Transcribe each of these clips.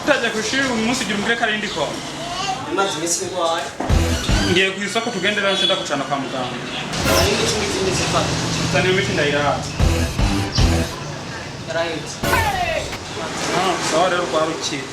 Utaje kw'ishuri uyu munsi, ugira umbwire ko ari indi koma. Imaze iminsi ndwaye. Ngiye kw'isoko, tugendera nshenda kucana kwa muganga. Hari imiti izindi zifata. Zana iyo miti ndayiraza. Yarahetse. Ah, sawa rero, rwarukira.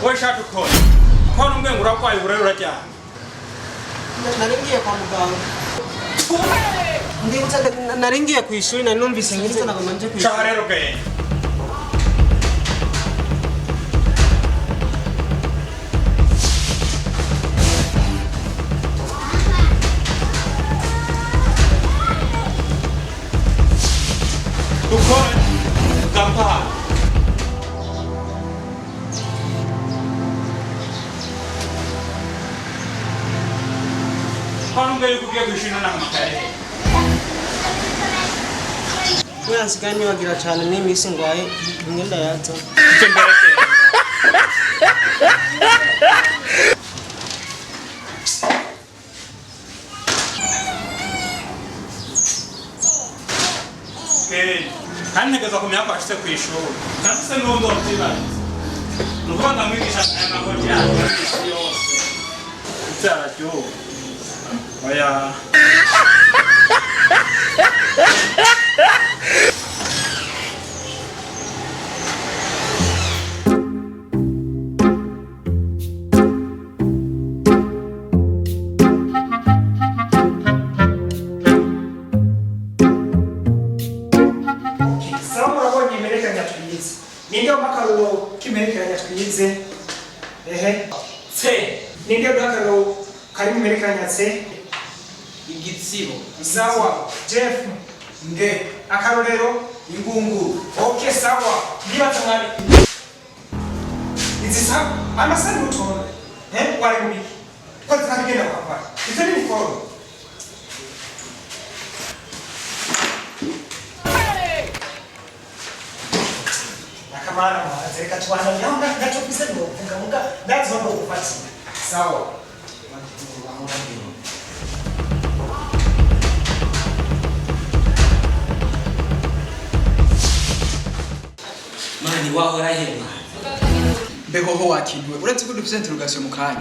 Wowe shaka ukora ko numwe ngo urarwaye, uburere uraryamye. Nari ngiye kwa muganga. Ndibutsa nari ngiye ku ishuri, nari numvise ngize nagomba nje ku Shaha ishuri. rero genda. Dukore gampaha. Ko numwe yuko ugiye kw'ishuri nonaha amakaye. Kubera nsigaye nibagira cyane n'iminsi ndwaye, imwe ndayaza. Icyo mbere genda. Kandi ntegerezwa kumenya ko washitse kw'ishuri, kandi se n'ubundi wavyibagize ni ukuvuga ndamwigisha aya makoti yanyu isi yose ivyararyoha oya. Sawa, murabonye imperekeranya twize. Ninde wampa akarorero k'imperekeranya twize? Ehe. C. Ninde waduha akarorero kari mu mperekeranya C? Igitsibo. Sawa, Jeff. Nge. Akarorero? Ingunguru. Okay, sawa. Ndibaza mwari izi sawa amasani mutonde, eh, wari mu biki ko zikagenda kwambara ivyo ni mikoro. Nakamana mwanze, reka tubandanye aho ntacyo mfise novuga muga ndazi no gufatira. Sawa. Mani, wahora he, mani? Mbeho ho wakintuwe, uretse ko dufise interrogation mu kanya.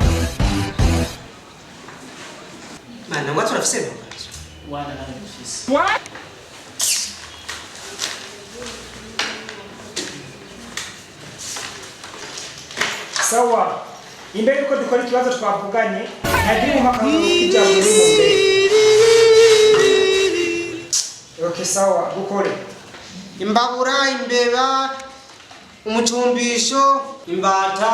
Mana, mwa turafise interrogation. Wana nawe dufise. Sawa, imbere yuko dukora ikibazo twavuganye, ntagira umuhakanuro k'ijambo riri mu mbere. Okay, sawa, dukore. Imbabura, imbeba, umucumbisho, imbata.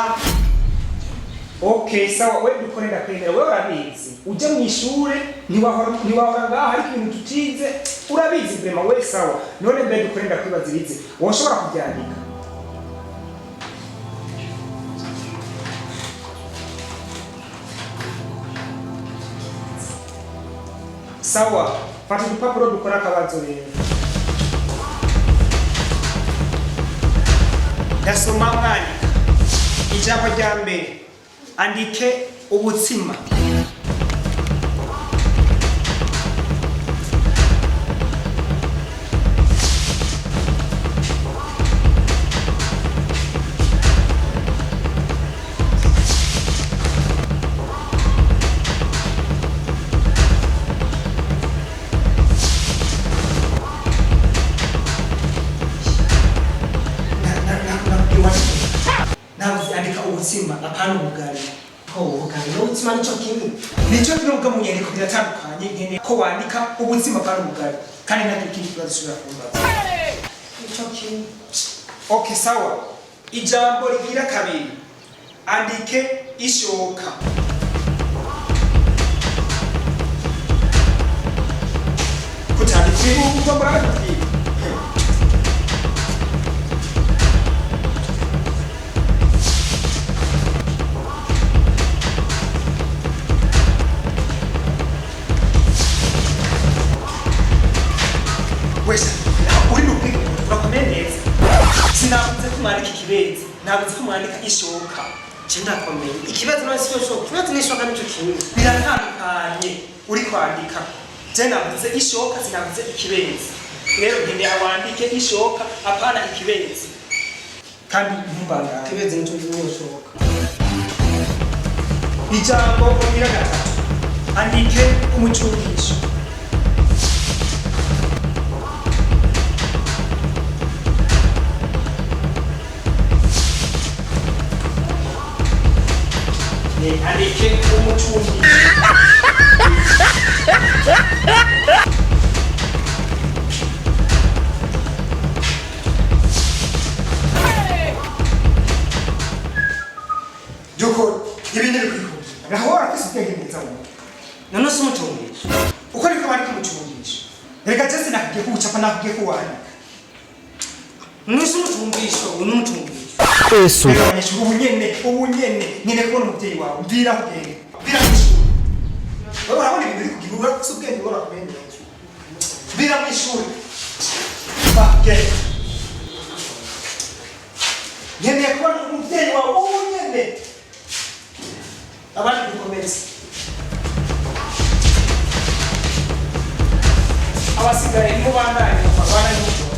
Okay, sawa, we dukore, ndakwemera, wewe urabizi, uje mu ishure ntiwahora ntiwahora ngaha, ariko ibintu tutize urabizi vraiment we. Sawa, none mbere dukore, ndakwibaza ibize woshobora kubyandika. Sawa, fata udupapuro dukora akabazo. Rero ndasoma mwandika. Ijambo rya mbere, andike ubutsima. Navuze andika ubutsima, apana ubugari. Ko ubugari n'ubutsima nico kimwe. Nicyo kimwe mu nyandiko biratandukanye. Nkeneye ko wandika ubutsima, apana ubugari, kandi ntabwo ikindi kibazo ushobora kumbaza. Nico kimwe. Okay, sawa, ijambo rigira kabiri, andike ishoka. Utombora batubwira. Wese uri mu kwiga urakomeye neza. Sinavuze ko mwandika ikibenzi, navuze ko mwandika ishoka. Je ndakomeye. Ikibazo nawe siyo shoka. Ikibazo n'ishoka nico kimwe. Biratandukanye uri kwandika. Je navuze ishoka, sinavuze ikibenzi. Rero nkeneye wandike ishoka, apana ikibenzi. Kandi ntumbangane. Ikibazo nico kimwe shoka. Ijambo ugira gatatu, andike umucungisho. Andike umucungisho. Byukuri ibi ntibikwiye. Naho warafise ubwenge neza wowe. None se umucungisho. Uko niko bari kumucungisha. Reka je sinakubwiye kuwucapa, nakubwiye kuwandika. None se umucungisho, uyu ni umucungisho. Reka abanyeshuri, ubu nyene nkeneye kubona umubyeyi wawe. Mvira aho ugenda, mvira mu ishuri. Wowe urabona ibintu uri kugira, urafise ubwenge, wowe urakomeye neza. Mvira mu ishuri, va, genda. Nkeneye kubona umubyeyi wawe ubu nyene. Abandi dukomeze, abasigaye mubandanye mubana n'umugore.